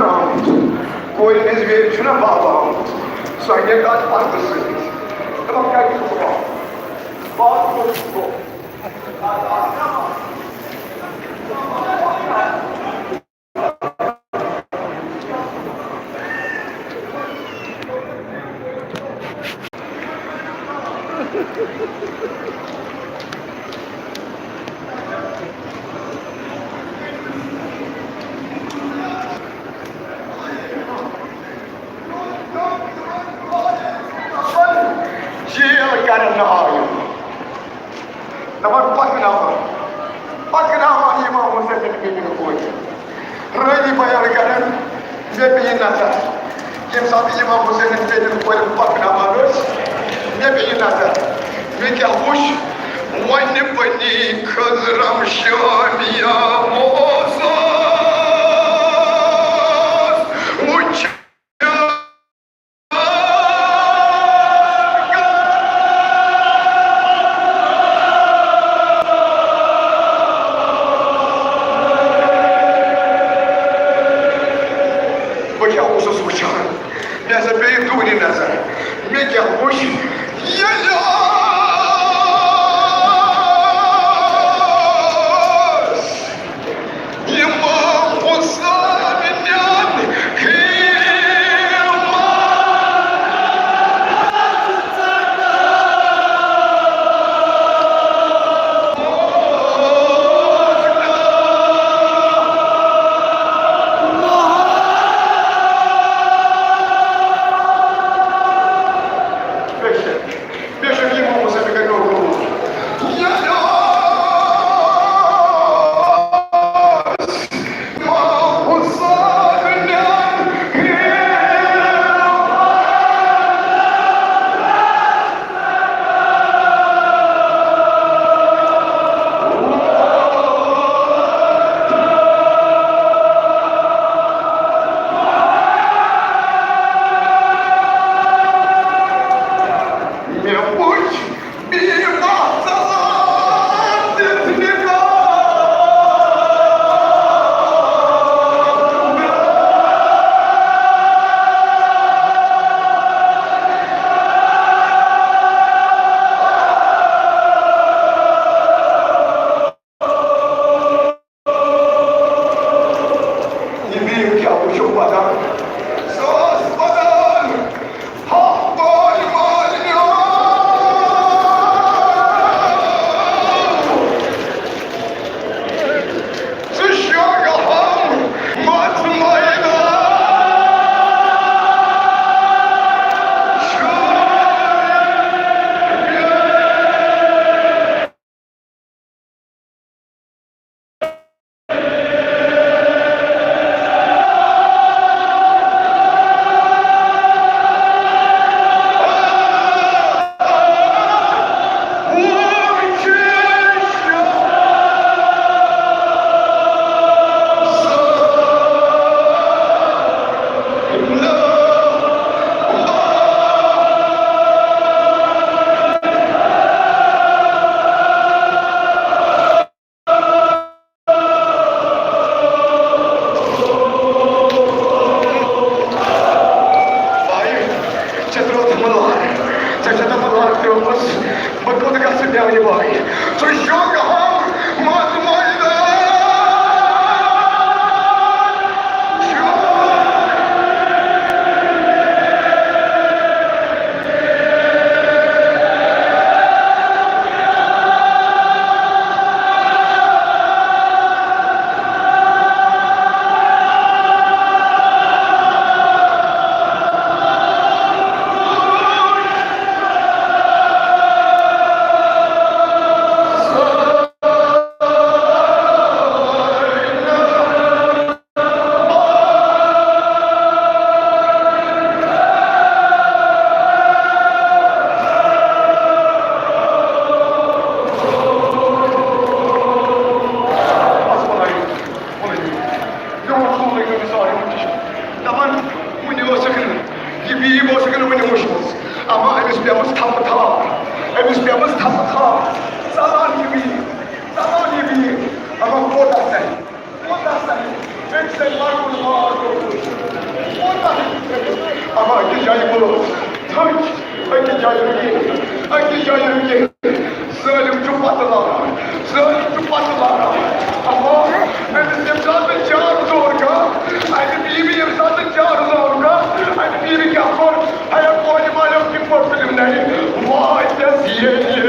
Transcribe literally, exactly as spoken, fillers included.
آمُت۔ کورِ ہٕنٛز ویرِ چھُنہ بابہٕ آمُت۔ سُہ اَنے تَتھ پردٕ سۭتۍ۔ دَپان، کَتہِ چھُس بہٕ؟ بابہٕ کوٚت چھُس بہٕ؟ جیل کرنہٕ آیہِ۔ دَپان، پَکناوان، پَکناوان اِمام حُسینٕنۍ بیٚنہِ کورِ۔ رٲوی بیان کران، مےٚ پیٚیہِ نظر۔ ییٚمہِ ساتہٕ اِمام حُسینٕنۍ بیٚنہِ کورِ پَکناوان ٲسۍ، مےٚ پیٚیہِ نظر۔ مےٚ کیٛاہ وُچھ؟ وَنہِ بنی خضرم شامیہ اوسُس وُچھ۔ بہٕ کیٛاہ اوسُس وٕچھان؟ مےٚ ہسا پیٚیہِ دوٗرِ نظر۔ مےٚ کیٛاہ وٕچھ؟ ییٚلہِ اِمام حُسین نِیَن خیمہ۔ بے شک، بے شک، اِمام حُسین کَرِ قبوٗل۔ ییٚلہِ مےٚ وُچھ بیمار ژلان دِتھ نِگاہ۔ یہِ بیٖم کیٛاہ وٕچھِو پَتہ؟ سۄ ٲس وَدان، ہَتھ بال مالنیو۔ ژٕ شاہ ہم مَژ مٲدان۔ بھائی، ژےٚ ترٛووُتھ مُلار، ژےٚ چھےٚ نہٕ مُلار ترٛٲومٕژ، بہٕ کوٚت گژھٕ میٛانہِ بھاے؟ ژٕ شۄنٛگ ہم مَژ مٲدان۔ دَپان، وُنہِ اوسُکھ نہٕ، یہِ بیٖب اوسُکھ نہٕ وُنہِ وُچھمُت، اما أمِس پیٚمٕژ تھپہٕ تھپھ، أمِس پیٚمٕژ تھپہٕ تھپھ، ژلان یہِ بیٖب، ژلان یہِ بیٖب، اما کوتاہ ژلہِ؟ کوتاہ سَنہِ؟ أمۍ سٕنٛدۍ لۄکُٹ ماس گوٚو۔ اما أکِس جایہِ بٲژ تھٔج، أکِس جایہِ رُکے، أکِس جایہِ رُکے۔ ظٲلِم چھُ پتہٕ لاران، ظٲلِم چھُ پتہٕ لاران۔ اما أمِس ییٚمہِ ساتہٕ چار زور گا، اَمہِ بیبی ییٚمہِ ساتہٕ چار زور گا، اَمہِ بیبی کیٛاہ کوٚر؟ ہے کورِ مالیو کِتھ پٲٹھۍ تُلِم نَرِ؟ واے ژےٚ زیٖٹھۍ۔